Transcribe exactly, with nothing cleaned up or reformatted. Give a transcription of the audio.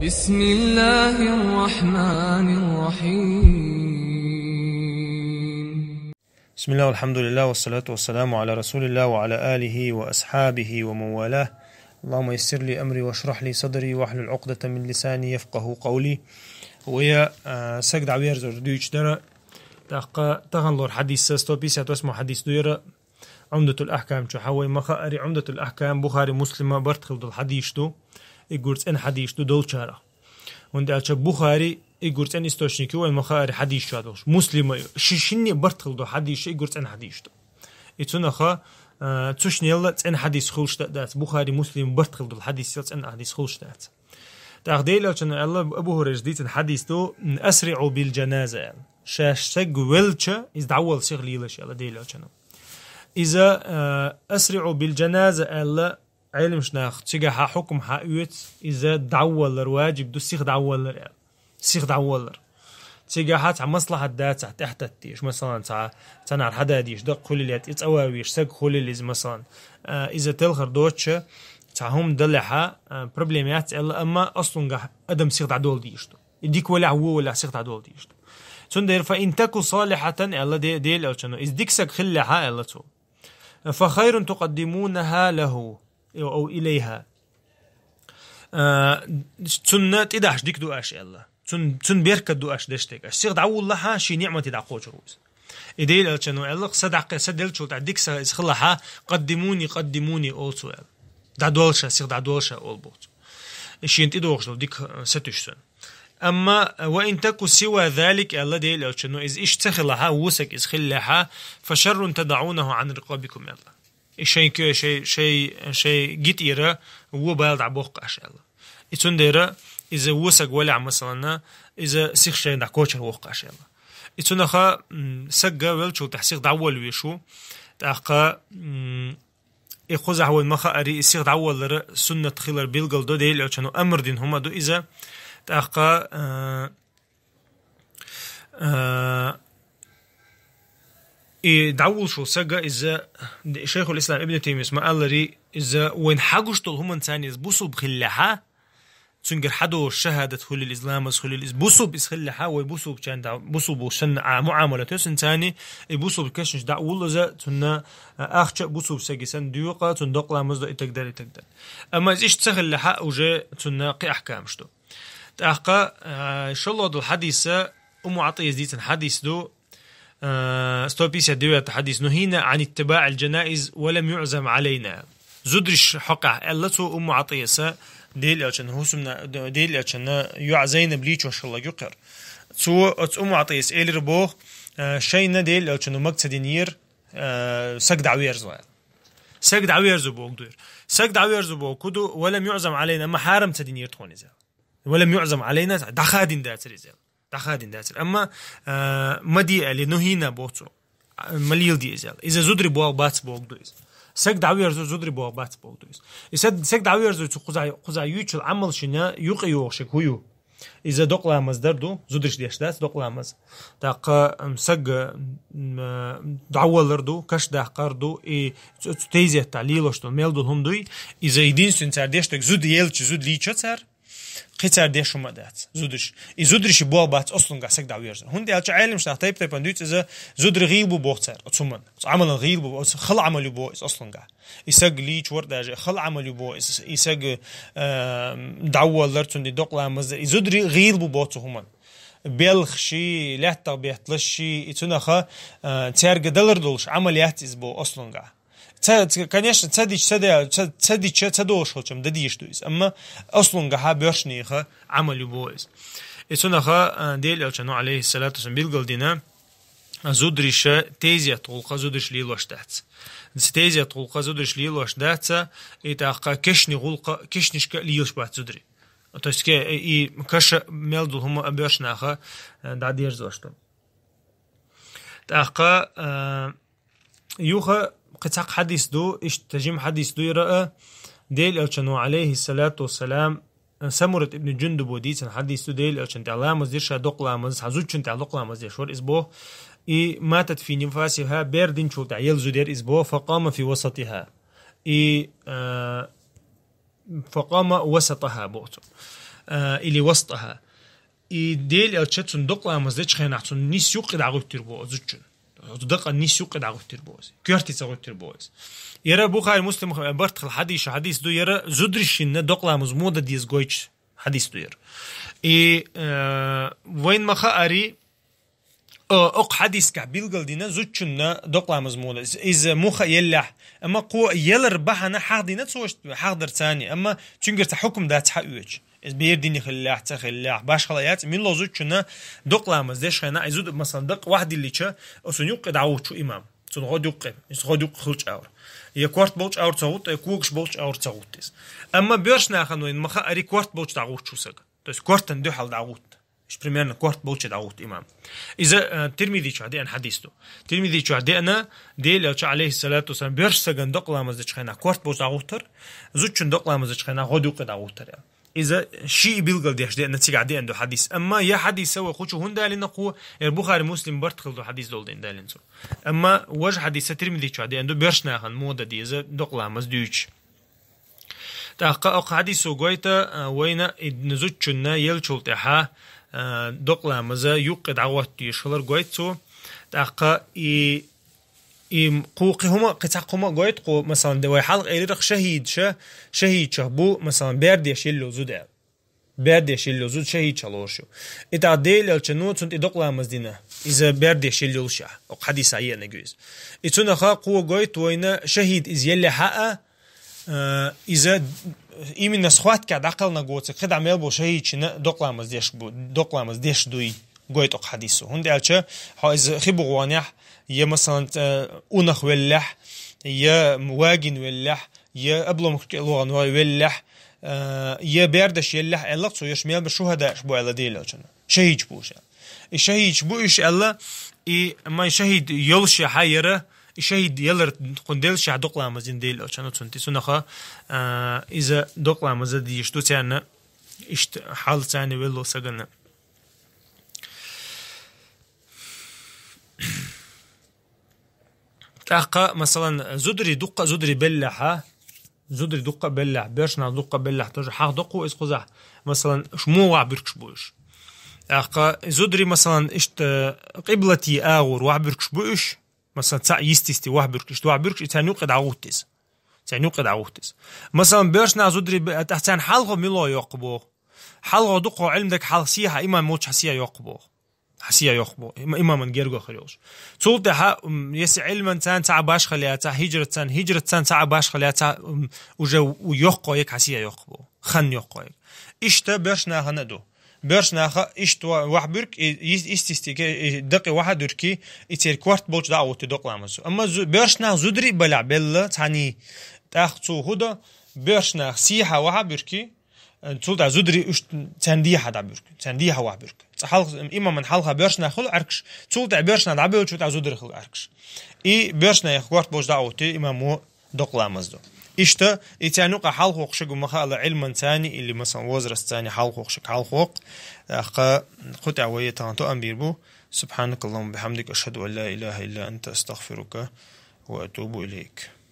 بسم الله الرحمن الرحيم. بسم الله والحمد لله والصلاة والسلام على رسول الله وعلى آله وأصحابه ومن والاه. اللهم يسر لي أمري واشرح لي صدري واحلل عقدة من لساني يفقه قولي. Вай, а, саг дӀаверзор дуьйцуш дара. ТӀаккха таханлора хьадис, сто пятьдесят восьмой хьадис ду яра. Ӏумдатул Ахкам чу хьа вай ма хаари, Ӏумдатул Ахкам Бухари, Муслима барт хила долу хьадисаш ду, и гур цӀена хьадисаш ду долчарах. ХӀунда аьлча Бухари и гур цӀена источник ю вай ма хаари хьадисаш чу долуш. Муслима ю. Ши шинне барт хила долу хьадисаш и гур цӀена хьадисаш ду. И цунаха, а, цу шиннел цӀена хьадис хуьлуш да-, дац. Бухари, Муслим барт хила долу хьадисел цӀена хьадис хуьлуш дац. ТӀаккха Делан Элчано аьлла, Абу ХӀурайрас дийцина хьадис ду, «أسرعوا بالجنازة», аьлла. Шаьш саг велча, иза дӀаволла сиха лелаш аьлла Делан Элчано. Иза, а, «أسرعوا بالجنازة» аьлла, Ӏелимаш нах цигахьа хьукум хьаоьцу, иза дӀаволлар ваджиб ду, сиха дӀаволлар аьлла. Сиха дӀаволлар. Цигахьа цхьа маслахьат дацахь, тӀаьхьататтийша, масалан, цхьа, цхьанхьара хьада дийша, дакъа хуьлийла, я тӀе цӀа ван веш, саг хуьлийла иза, масалан. А, иза телхар доцуша, цхьа хӀума далехьа, а, проблема яц аьлла, амма аслунгахь адам сиха дӀадолла дийша ду. И дика валехь, вон валехь сиха дӀадолла дийша ду. Цундела, «فإن تك صالحة», аьлла Де-, Делан Элчано, иза дика саг хиллехьа, аьлла цо. «فخير تقدمونها له أو إليها». А, цунна тӀедахьаш дика ду аша аьлла. Цун, цун беркат ду аша деш дерг. Аша сиха дӀавуллахьа, шен ниӀмате дӀакхочур ву иза. И Делан Элчано аьлла, са даккхе, са делчул тӀаьхьа дика са иза хилахьа, «قدموني، قدموني», олу цо аьлла. ДӀадолла ша, сиха дӀадолла ша, олу боху цо. И шена тӀедогӀуш долу дика, а, сатуьйсу цунна. Амма, «وإن تك سوى ذلك», аьлла Делан Элчано, иза иштта ца хилахьа, вусаг иза хиллехьа, «فشر تضعونه عن رقابكم», аьлла. И шайн ке-, шай, шай, шай гитӀера вон бала дӀабоккху аша аьлла. И цундела иза вон саг валехь, масалана, иза сиха шайна дӀакхочур воккху аша аьлла. И цунаха, м, сагга велчул тӀаьхьа сиха дӀаволла веш ву. ТӀаккха, м, и кхузахь вайн ма хаари, и сиха дӀаволлара суннат хилар билгал до, Делан Элчано амр дина хӀума ду иза. ТӀаккха, а, А, и дӀавуллуш волу сага иза, Шайхул Ислам Ибн Таймияс ма-аллари, иза вайн хьагуш долу хӀуманца иза бусулба хиллехьа, цуьнгара хьадолуш шахӀадат хуьлийла иза, ламаз хуьлийла иза, бусулба иза хиллехьа, вай бусулбачарна дӀа-, бусулбо санна а муӀамалат йо цуьнца, и бусулба кешнаш дӀа а вуллаза, цунна, а, ахча а бусулба сага санна дуьйкъа, цунна докъа ламаз до и так далее, и так далее. Амма иза иштта ца хиллехьа, уже цунна кхин ахкамаш ду. ТӀаккха, а, шолгӀа долу хьадиса, Умму Ӏатийяс дийцина хьадис ду, а, сто пятьдесят девятый хьадис: «نهينا عن اتباع الجنائز ولم يعزم علينا». Зудараш хьокъехь аьлла цо Умму Ӏатийяса, Делан Элчанан хӀусамна, Делан Элчанан йоӀ Зайнаб лийчош хилла юкъера. Цо, оцу Умму Ӏатийяс элира боху, а, шайна Делан Элчано мага ца динера, а, саг дӀаверзо аьлла. Саг дӀаверзо боху дуьйр. Саг дӀаверзо боху ку ду, «ولم يعزم علينا», амма хьарам ца динера тхуна иза. «ولم يعزم علينا», дӀахадина дацара иза. ДӀахадина дацара. Амма, а, ма де аьлла, «نهينا» боху цо. А, ма леладе иза аьлла. Иза зударий болх бац боху ду иза. Саг дӀаверзо зударий болх бац боху ду иза. И саг, саг дӀаверзо цу кхуза, кхуза юьйцучул Ӏамал шина юкъа йогӀуш хӀу ю? Иза докъа ламаз дар ду, зудараш деш дац докъа ламаз. ТӀаккха, м, саг, м, а, дӀавалар ду, каш даккхар ду, и цу, цу тайзетта лелош долу мел долу хӀума дуй. Иза единственный цара деш дерг зуда елча, зуда лийчо цара. Кхин цара деш хӀума а дац, зударш. И зударши болх бац аслунгахь саг дӀаверзо. ХӀунда аьлча Ӏелимаш нах тайп-тайпана дуьйцу иза, зударий гӀийла бу боху цара, оцу хӀуманна. Оцу Ӏамалан гӀийла бу, оцу хала Ӏамал ю боху иза аслунгахь. И саг лийча вар даже, хала Ӏамал ю боху иза, и саг, а, дӀаволлар цунна и докъа ламаз дар. И зударий гӀийла бу боху цу хӀуманна. Белхаши, лаьттах бетталаши, и цунаха, а, цаьрга далар долуш Ӏамал яц иза боху аслунгахь. Ца, ца, конечно, ца дича, ца де-, ца, ца дича, ца долуш хилчам дан дийш ду иза. Амма аслунгахьа боьршнийха Ӏамал ю бо иза. И цунаха, а, Делан Элчано, алейхиссалату вассалам, билгал дина, а, зудариша тезет гӀуллакха зудариш лелош дац. Тезет гӀуллакха зудариш лелош дац, и тӀаккха кешни гӀуллакха, кешнишка лелаш бац зудари. То есть, ке-, и каша мел долу хӀума а боьршнаха, а, дӀадерзош ду. ТӀаккха, а, Юха кхин цхьа хьадис ду, иштта жима хьадис ду яра а, Делан Элчано, алейхиссалату вассалам, Самурат ибн Джундубо дийцина хьадис ду, Делан Элчан тӀехь ламаз дира ша докъа ламаз, хьан зудчун тӀехь докъа ламаз деш вара иза бо. И матат фи нифасиха, бер динчул тӀехь ел зуда яра иза бо, факъама фи васатиха. И, а, «فقام وسطها», боху цо. а, или وسطها. И Дела Элча цун докъа ламаз дечу хенахь цун нис юккъе дӀагӀуьттур бу оцу зудчун. Оцу дакъан нис юккъе дӀагӀуьттур бу иза. Коьртаца гӀуьттур бу иза. Яра Бухари, Муслим барт хила хьадийша хьадис ду, яра зударшна докъа ламаз муха дан деза гойтуш хьадис ду яра. И, э, вайна ма хаари, о, окху хьадисехь билгал дина зудчунна докъа ламаз муха дан. Иза, иза муха еллехь. Амма кхо елар бахьана хьахдина цо, хьахдар царна. Амма цуьнгара цхьа хьукум дац хьаоьцуш. Иза бер дина хиллехь, ца хиллехь, башхала яц, милла зудчунна докъа ламаз деш хенахь, и зуда, масалан, дакъа вахьдиллича, оцунна юккъе дӀагӀутту имам. Цунна гӀод юккъе, иза гӀод юккъе хилча а вара. Я корта болчу а вара ца гӀутту, я когаш болчу а вара ца гӀутту иза. Амма боьрша нахана вайна ма хаари корта болчу дӀагӀутту сага. То есть кортана дуьхьал дӀагӀутту. Иштта примерно корта болчу дӀагӀутту имам. Иза, э, Тирмизи чохь деана хьадис ду. Тирмизи чохь деана, Дела Элча, алейхиссалату вассалам, боьрша сагана докъа ламаз дечу хенахь корта болчу дӀагӀуттар, зудчун докъа ламаз дечу хенахь гӀод юккъе дӀагӀуттар. Иза шиъ билгал деш деана, цигахь деана ду хьадис. Амма я хьадиса вай кху чу хӀунда далийна кхо, яра Бухари, Муслим барт хила ду хьадис долу дина далийна цо. Амма важа хьадиса Тирмизи чохь деана ду, боьрша нахана муха дан деза докъа ламаз дуьйцуш. ТӀаккха окху хьадисо гойту, а, вайна и зудчунна еллачул тӀаьхьа, а, докъа ламаза юккъе дӀагӀоттуьйтуш хилар гойту цо. ТӀаккха и, и кху кхин хӀума, кхин цхьа хӀума гойту кхо, масалан, де вай хьалха элира шахӀидаш, шахӀидаш бу, масалан, бер деш елла йолу зуда аьлла. Бер деш елла йолу зуда шахӀидаш лоруш ю. И тӀаккха Дела Элчано цунна тӀе докъа ламаз дина. Иза бер деш елла йолушехь. Окху хьадисехь еанарг ю иза. И цунах кхо гойту вайна шахӀид иза еллехь а, Э, иза именно схваткехь дӀакхелхинарг воцург, кхидӀа мел бу шахӀидашна докъа ламаз деш бу, докъа ламаз деш дуй, гойту окху хьадисо. ХӀунда аьлча, хьо иза хи бугӀонехь, я, масалан, э, унах веллехь, я вагина веллехь, я обломка кӀел вахана веллехь, э, я бердаш еллехь, аьлла цо, уьш мел бу шухӀадааш бу аьлла Дела Элчано. ШахӀидаш бу уьш аьлла. И шахӀид бу уьш аьлла, и майн шахӀид йолушехь яра, и шахӀид ялар кхунна деллашехь докъа ламаз дина Дела Элчано цунна тӀе. Цунах, а, иза докъа ламаз деш ду царна, иштта хьал царна велло сагана. ТӀаккха, масалан, зударий дуккха а зударий беллехьа, зударий дуккха а беллехь, боьрша нах дуккха а беллехь, тоже хьахдо кхо иза кхузахь. Масалан, уьш муха вахьбуьркуш бу уьш. ТӀаккха зударий, масалан, иштта къиблате агӀор вахьбуьркуш бу уьш. Масалан, цхьаъ йисте-йисте вахьбуьркуш, иштта вахьбуьркуш, и царна юккъе дӀагӀутту иза. Царна юккъе дӀагӀутту иза. Масалан, боьрша нах зударий бе-, тӀаккха царна хьалхо мила йоккху боху. Хьалхо дуккха Ӏилма дерг хьалха сехьа имам волчу хьан сехьа йоккху боху. Хьан сехьа йоккху боху. Има-, имаман герга хир йолуш. Цул тӀаьхьа, м, если Ӏилман царна цхьа а башхалла яцахь, хӀижрат царна, хӀижрат царна цхьа а башхалла яцахь, м, уже у йоккхо яг хьан сехьа йоккху боху. Хан йоккхо яг. Иштта боьрша нахана а ду. Боьрша наха иштта ва-, вахьбуьрк, и, и, истистике, и, дакъе вахьа дуьрки, и церан корта болчу дӀа а гӀутту докъа ламазо. Амма зу-, боьрша нах зударий а балехь белла, цхьаьний тӀаккха цо хӀу до, боьрша нах сехьа вахьа буьрки, э, цул тӀаьхьа зударий уьш царна дехьа дӀа буьрки, царна дехьа вахьа буьрки. Цкъа хьалха, имаман хьалха боьрша нах хуьлу Ӏаьркаш, цул тӀаьхьа боьрша нах дӀабевллачул тӀаьхьа зударий хила Ӏаьркаш. И боьрша нах корта болчу дӀа а гӀутту имамо докъа ламаз ду. Иштта, и царна юкъа хьалхохуш ма хаала Ӏилман царна или, масалан, возраст царна хьалхохуш хьалхох. ТӀаккха кху тӀехь вай тахана тоам бийр бу. سبحانك اللهم وبحمدك، أشهد أن لا إله إلا أنت، أستغفرك وأتوب إليك.